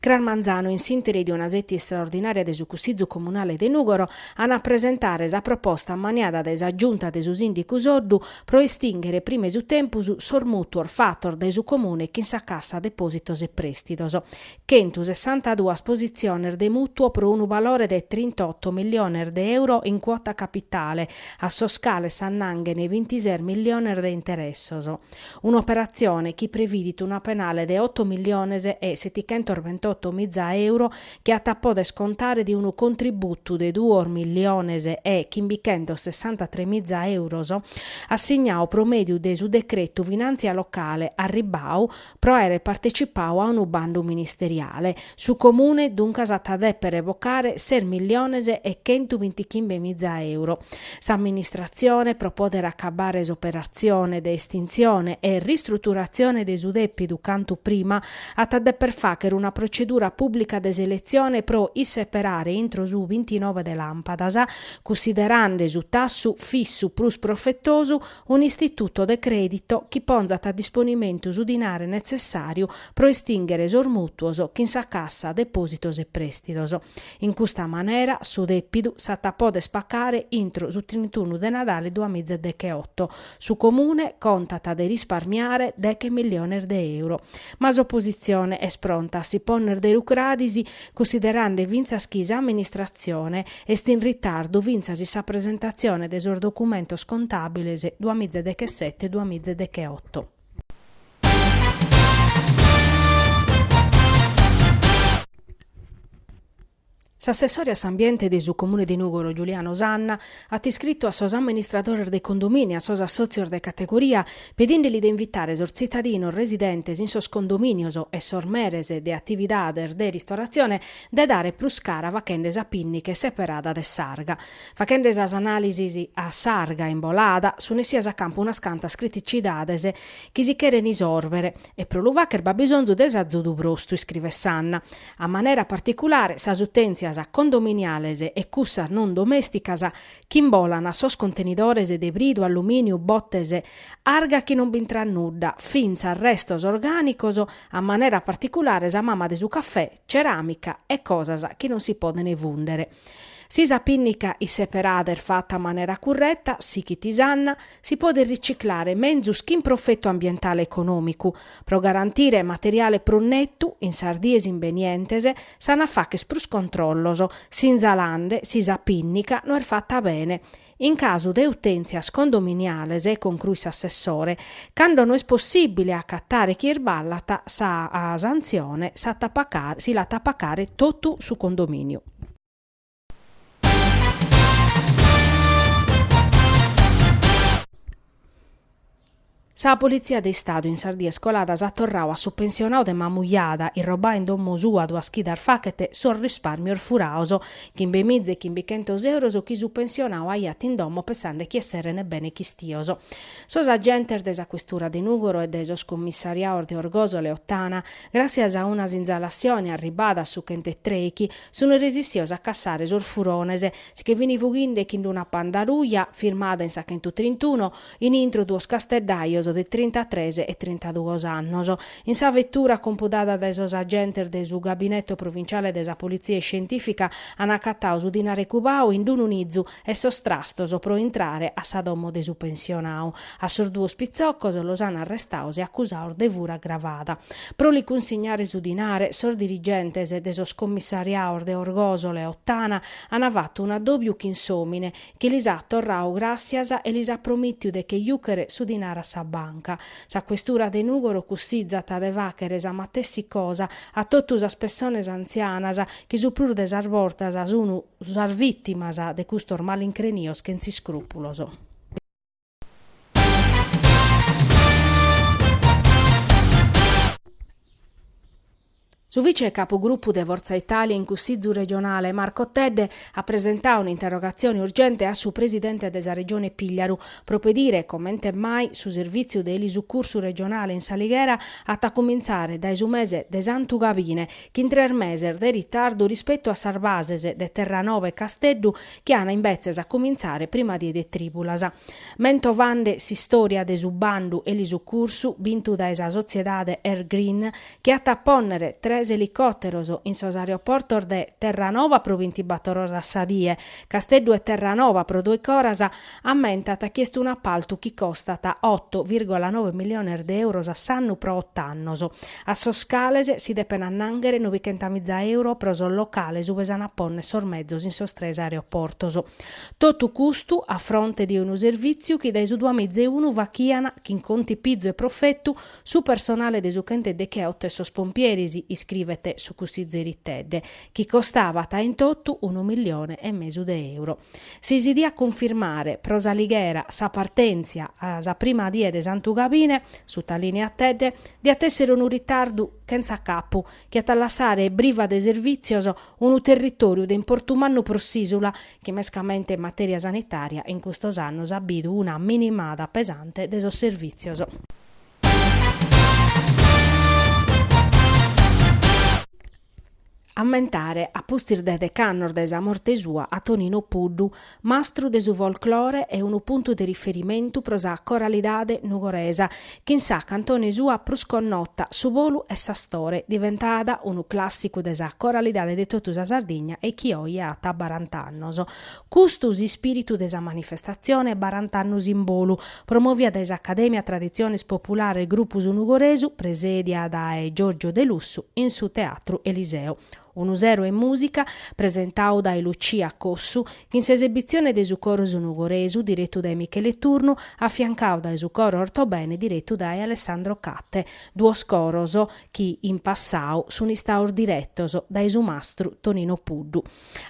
Cras manzanu, in s'ìnteri de una sètia istraordinària de su Cussizu Comunale de Nùgoro, an a presentare sa proposta ammaniada dae sa Giunta de su sìndicu Soddu pro estìnghere prima 'e su tempus sos mùtuos fatos dae su Comune chin sa Cassa Depòsitos e Prèstidos. Chentusessantaduas positziones de mùtuo pro unu valore de trintoto milliones de euro in cuota capitale, a sos cales s'annanghen bintises milliones de interessos. Un'operatzione chi previdit una penale de oto milliones e setichentosbentotto miza euro chi at a poder contare de unu contributu de duos milliones e chimbichentosessantatremiza euros assignadu pro mèdiu de su decretu Finàntzia Locale arribbadu pro àere partecipadu a unu bandu ministeriale. Su Comune duncas at a dèpere bocare ses milliones e chentubintichimbemiza euro. S'amministratzione, pro pòdere acabbare s'operatzione de estintzione e ristruturatzione de su dèpidu cantu prima, at a dèpere fàghere una procedura pùblica de seletzione pro isseperare intro su bintinove de làmpadas, cussiderande su tassu fissu prus profetosu, un'istituto de crèdito chi ponzat a disponimentu su dinare netzessàriu pro estìnghere sos mùtuos chin sa Cassa Depòsitos e Prèstidos. In custa manera su dèpidu s'at a pòdere pacare intro su trintunu de nadale duamiza e decheoto. Su Comune contat de risparmiare deche milliones de euro. Ma s'opositzione est pronta a si pònnere de rucradis, cussiderande fintzas chi s'amministratzione est in ritardu fintzas in sa presentatzione de sos documentos contàbiles duamiza e dechesete e duamiza e decheoto. S'assessore a s'ambiente de su Comune de Nùgoro, Giuliano Sanna, at iscritu a sos amministradores de condomìniu e a sos assòtzios de categoria pedinde·li de invitare sos tzitadinos residentes in sos condomìnios e sos meres de atividades de ristoratzione de dare prus cara fachende sa pinnica isseperada de s'arga. Fachende sas anàlisis a s'arga imbolada, sun essias a campu unas cantas criticidades chi si cheren isòrbere e pro lu fàcher b'at bisonzu de s'azudu brostu, iscrivet Sanna. A manera particulare sas utèntzias condominiales e cussas non domèsticas chi imbolan sos contenidores de bridu, allumìniu, botes, arga chi non b'intrat nudda, fintzas restos orgànicos, a manera particulare sa mama de su cafè, ceràmica e cosas chi non si podent fùndere. Si sa pinnica isseperada est fata a manera curreta, sichit Sanna, si podet riciclare menzus chin profetu ambientale e econòmicu. Pro garantire materiale prus netu, in sas dies imbenientes s'an a fàcher prus controllos, sinzalande si sa pinnica no est fata bene. In casu de utèntzias condominiales, concruit s'assessore, cando no est possìbile a acatare chie isballat, sa santzione s'at a pacare, si l'at a pacare totu su condomìniu. Sa Politzia de Istadu in sas dies coladas at torradu a su pensionadu de Mamujada, irrobadu in domo sua duas chidas faghet, sos rispàrmios furados, chimbemiza e chimbichentos euros chi su pensionadu aiat in domo pessende chi esseren bene chistios. Sos agentes de sa Questura de Nùgoro e de sos commissariados de Orgòsolo e Ottana, gràssias a una sinzalassione arribada a su chent'e trèichi, sunt resissios a cassare sos furones, si che fin fughinde chin d'una Panda ruja, firmada in sa chentutrintuno, In intro duos casteddajos de trintatres e trintaduos annos. In sa vetura compudada dae sos agentes de su Gabinetto Provinciale de sa Politzia Iscientìfica an acatadu su dinare cubadu in unu nizu e sos trastos pro intrare a sa domo de su pensionadu. A sos duos pitzocos los an arrestados e acusados de fura agravada. Pro li cunsignare su dinare, sos dirigentes de sos commissariados de Orgòsolo e Ottana an fatu un'addòbiu chin s'òmine chi lis at torradu gràssias e lis at promìtiu de che jùchere su dinare a sa banca. Sa Questura de Nùgoro cussizat de fàghere sa matessi cosa a totu sas pessones antzianas chi su prus de sas bortas sun sas vìtimas de custos malincrenios chentza iscrùpulos. Su vice capogrupu de Forza Italia in Cussizu regionale Marco Tedde at presentadu un'interrogatzione urgente a su presidente de sa Regione Pigliaru pro pedire comente mai su servìtziu de elisucursu regionale in S'Alighera at a cumintzare dae su mese de Santu Gabine, chin tres meses de ritardu rispetu a sas bases de Terranova e Casteddu chi an imbetzes a cumintzare prima die de trìbulas. Mentovande s'istòria de su bandu elisucursu bintu dae sa sotziedade Air Green chi at a pònnere tres. ses elicòteros in sos aeroportos de Terranova pro bintibator oras a sa die, Casteddu e Terranova pro doich'oras, ammentat chi est un'apaltu chi costat oto vìrgola noe milliones de euros a s'annu pro ot'annos, a sos cales si depen annànghere novichentamiza euro pro sos locales ue s'an a pònnere sos mezos in sos tres aeroportos. Totu custu a fronte de unu servìtziu chi dae su duamiza e unu fachian, chin contipizu e profetu, su personale de su chentedecheoto e sos pompieris, iscrivet su cussizeri Tedde, chi costabat in totu unu millione e mesu de euro. Si si diat cunfirmare pro S'Alighera sa partèntzia a sa prima die de Santu Gabine, sutalìneat Tedde, diat èssere unu ritardu chentza capu chi at a lassare briva de servìtzios unu territòriu de importu mannu pro s'ìsula chi mescamente in matèria sanitària in custos annos at bidu una minimada pesante de sos servìtzios. Ammentare, a pustis de dech'annos dae sa morte sua, a Tonino Puddu, mastru de su folclore e unu puntu de riferimentu pro sa coralidade nugoresa, chin sa cantone sua prus connota Su bolu 'e s'astore, diventada unu clàssicu de sa coralidade de totu sa Sardigna e chi oje at barant'annos. Custu s'ispìritu de sa manifestatzione Barant'annos in bolu, promòvia dae s'Acadèmia Traditziones Populares Grupu Su Nugoresu, presèdia dae Giorgio Delussu, in su Teatru Eliseo. Unu sero 'e mùsica, presentadu dae Lucia Cossu, chin s'esibitzione de su Coro Su Nugoresu, diretu dae Michele Turnu, afiancadu dae su Coro Ortobene, diretu dae Alessandro Catte. Duos coros chi in passadu sun istados diretos dae su mastru Tonino Puddu.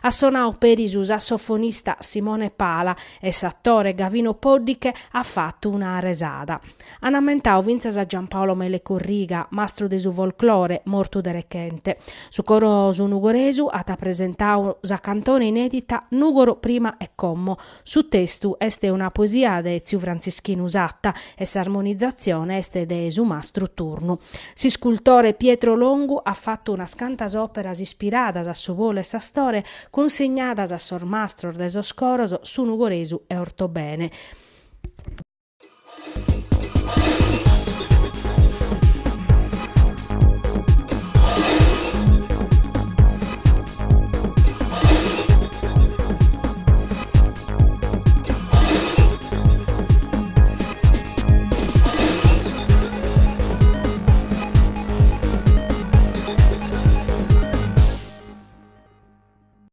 At sonadu peri su sassofonista Simone Pala e s'atore Gavino Poddiche at fatu una resada. An ammentadu fintzas a Giampaolo Mele Corriga, mastru de su folclore, mortu de rechente. Su coro Su Nugoresu at presentadu sa cantone inèdita Nùgoro prima e como. Su testu est una poesia de tziu Frantzischinu Satta e s'armonizatzione est de su mastru Turnu. S'iscultore Pietro Longu at fatu unas cantas òperas ispiradas a su bolu 'e s'astore, cunsignadas a sos mastros de sos coros Su Nugoresu e Ortobene.